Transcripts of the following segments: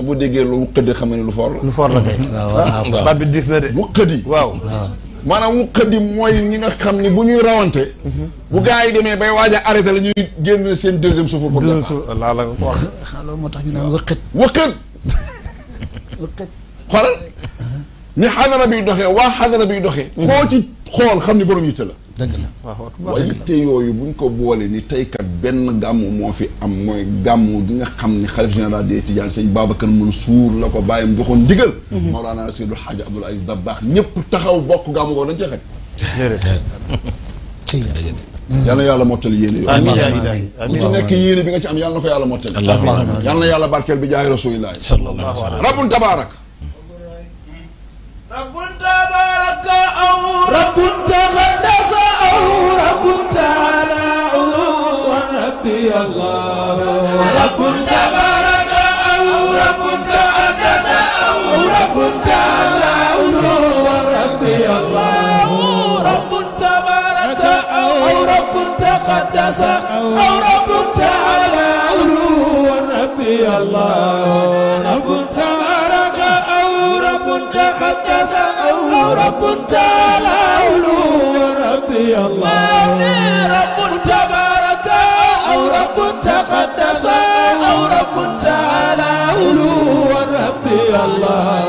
bu déggee lu wuqadi xam ne lu for la. lu for la kay. waaw baat bi diis na de. wuqadi waaw. maanaam wuqadi mooy ñi nga xam ni bu ñuy rawante. bu gaa yi demee bay waaj a arrêté la ñuy génn seen deuxième souffle pour départ. laa la ko wax. loolu moo tax ñu naan wëqët. wëqët. xoolal ni xadara bi doxee waa xadara bi doxee. koo ci xool xam ni borom yitte la. dëgg la waaye yitte yooyu buñ ko boole ni tey kat benn gàmmu moo fi am mooy gàmmu gi nga xam ni xalif général des Tidianes sëñ Babacar Mansour la ko bàyyam joxoon ndigal. Mawlana Seydou Hadji Abdoul Aziz Dabakh ñëpp taxaw bokk gàmmu ko dañ cee xaj. yal na yàlla mottali yéene yooyu. amiin yaa ilaahi ku ci nekk yéene bi nga ci am yal na ko yàlla mottali. yal na yàlla barkeel bi jaay rasulillahi. sallallahu alayhi rabbun tabaarak. rabbun tabaraka aw rabbun taqaddasa aw rabbun taala wa rabbi allah rabbun tabaraka aw rabbun taqaddasa aw rabbun taala wa rabbi allah rabbun tabaraka aw rabbun taqaddasa aw rabbun taala wa rabbi allah rabbun tabaraka aw rabbun taqaddasa أو رب تعالى علو ربي الله رب تبارك أو رب تقدس أو رب تعالى علو ربي الله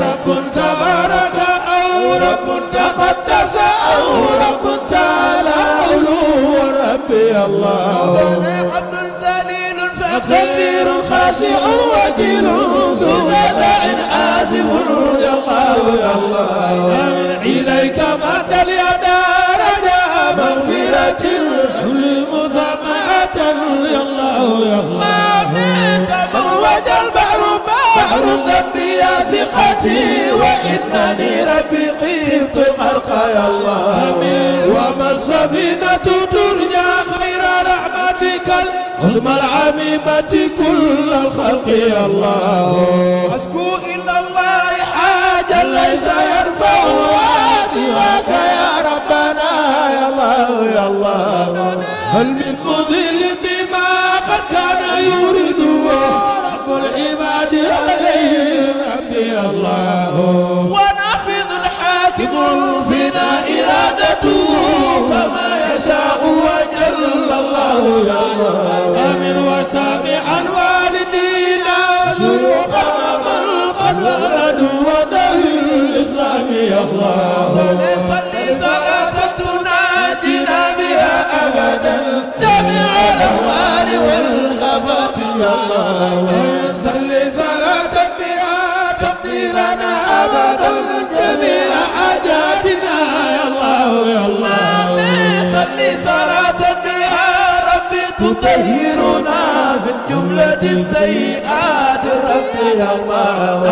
رب تبارك أو رب تقدس أو رب تعالى علو ربي الله عبد ذليل فقير خاشع وجل ذو غداء آزم يا الله يا الله إليك مد اليد رجاء مغفرة مسامحة يا الله يا الله تموج البحر بحر الذنب يا ثقتي وإنني ربي خفت الغرق يا الله وما السفينة ترجى خير رحمتك العظمى العميمة كل الخلق يا الله أشكو إلى الله حاجة ليس يرفعها سواك يا ربنا يا الله يا الله هل من مضل بما قد كان يريده رب العباد عليهم ربي الله ونافذ الحاكم فينا إرادته كما يشاء وجل الله يا الله آمين وسامعا والدينا شيوخ من قد ولدوا وذوي الإسلام يا الله ولصلي صلاة تناجينا بها أبدا جميع الأموال والغفات يا الله صلي صلاة بها تقضي لنا أبدا جميع حاجاتنا يا الله يا الله صلي صلاة بها ربي تطهرنا من جملة السيئات ربي يا الله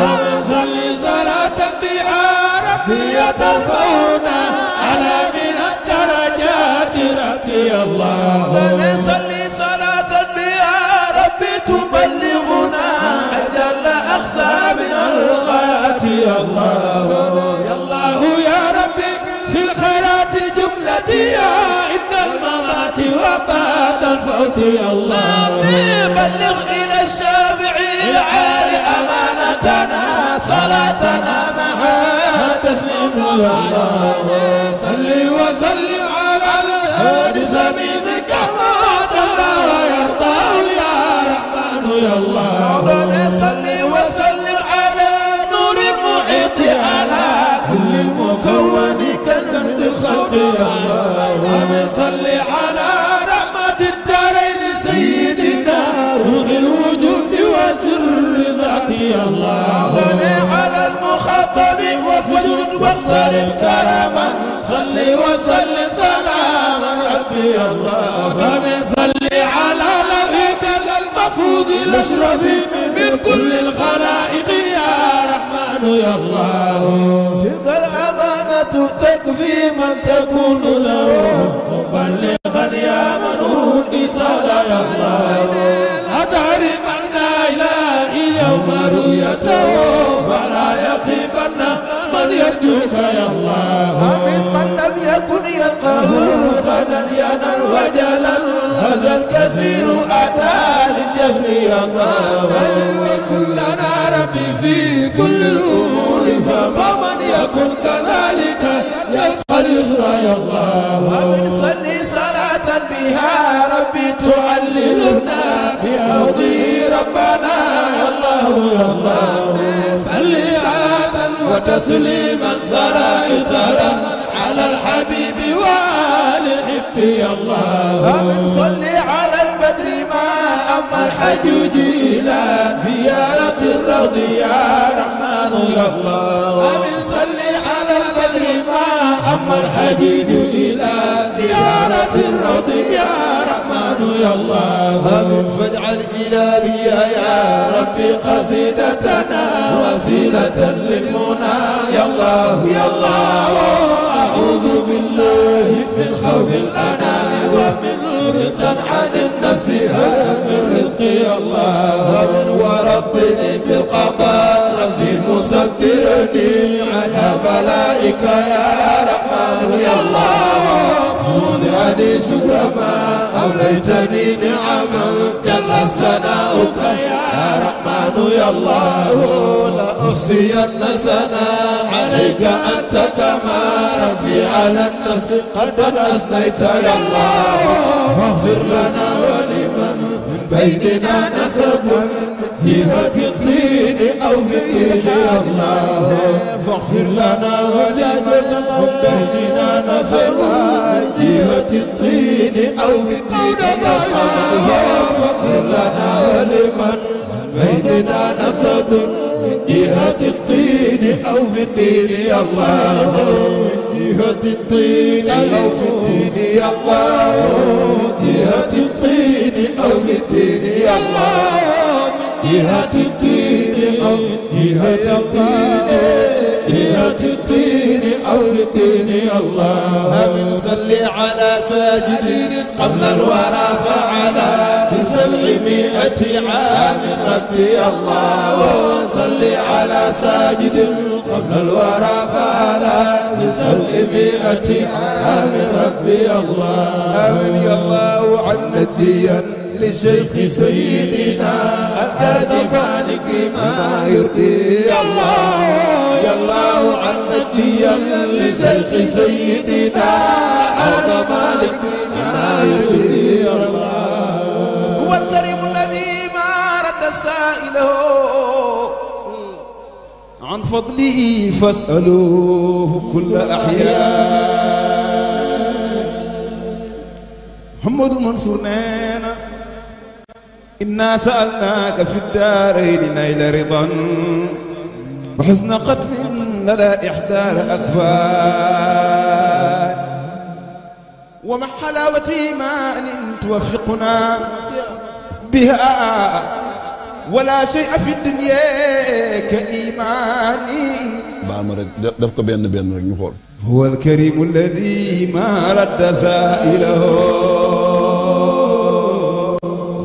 صلي صلاة بها ربي يترفعنا على من الدرجات ربي يا الله صلي صلاة بها ربي تبلغنا أجل أقصى من الغايات يا الله يا الله يا ربي في الخيرات جملتي عند الممات وبعد الفوت يا الله بلغ إلى الشافعي العالي أمانتنا صلاتنا معها تسليم يا الله صلي وسلم على الهادي سميمك ما ترضى ويرضى يا رحمن يا الله صلي وسلم على نور المحيط على كل المكون كنز الخلق يا الله صلي على رحمة الدارين سيدنا روح الوجود وسر ذاتي يا الله على المخاطب واسجد واقترب كرما صلي وسلم سلاما ربي يا الله صلي على نبيك المفروض الاشرف من كل الخلائق يا رحمن يا الله تلك الأمانة تكفي من تكون له مبلغا يا من هو الإيصال يا الله أتعرفنا إله اليوم رؤيته فلا يخيبن من يرجوك يا الله ومن من لم يكن يلقاه غدا ينال وجلا هذا الكثير أتى للجهل يا الله وكلنا ربي في كل الأمور فمن يكن كذلك يلقى اليسر يا الله ونصلي صلاة بها ربي تعللنا بأرضي ربنا يا الله يا الله صلي صلاة وتسليما ثرائتنا على الحبيب وآل الحب يا الله ونصلي على البدر ما أما الحجوج إلى زيارة الروض يا رحمن يا الله ومن صلي على البدر ما أما الحجوج إلى زيارة الروض يا رحمن يا الله ومن فاجعل إلهي يا ربي قصيدتنا وسيلة للمنى يا الله يا الله أعوذ بالله من خوف الأنام ومن رضا عن النفس من رزقي الله ومن ورطني بالقضاء ربي مصبرني على بلائك يا رحمن يا الله موضعني شكر ما أوليتني نعما جل ثناؤك يا رحمن يا الله لا أحصين ثناء عليك أنت كما ربي على النفس قد أثنيت يا الله واغفر لنا ولمن من بيننا نسب من جهة الطين أو في الطين يا الله فاغفر لنا ولمن من بيننا نسب من جهة الطين أو في الطين يا الله فاغفر لنا ولمن بيننا نسب من جهة الطين أو في الطين يا الله من جهة الطين أو في الطين يا الله من جهة الطين أو في الطين يا الله من جهة الطين أو جهة الطين جهة الطين أو في الطين يا الله من صلي على ساجد قبل الورى فعلى ب700 عام ربي الله وصلي على ساجد قبل الورى فعلى ب700 عام ربي الله آمن يا الله عن نسيا للشيخ سيدنا الهادي مالك ما يرضي يا الله عن نسيا للشيخ سيدنا الهادي مالك ما يرضي يا الله هو الكريم الذي ما رد سائله عن فضله فاسألوه كل أحيان محمد المنصور نينا إنا سألناك في الدارين نيل رضا وحسن قتل لدى إحدار أكفان ومع حلاوة إيمان توفقنا بها ولا شيء في الدنيا كإيماني دفق بين رك هو الكريم الذي ما رد سائله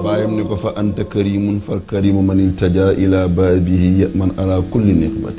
بايم نكو فأنت كريم فالكريم من التجا إلى بابه يأمن على كل نقمة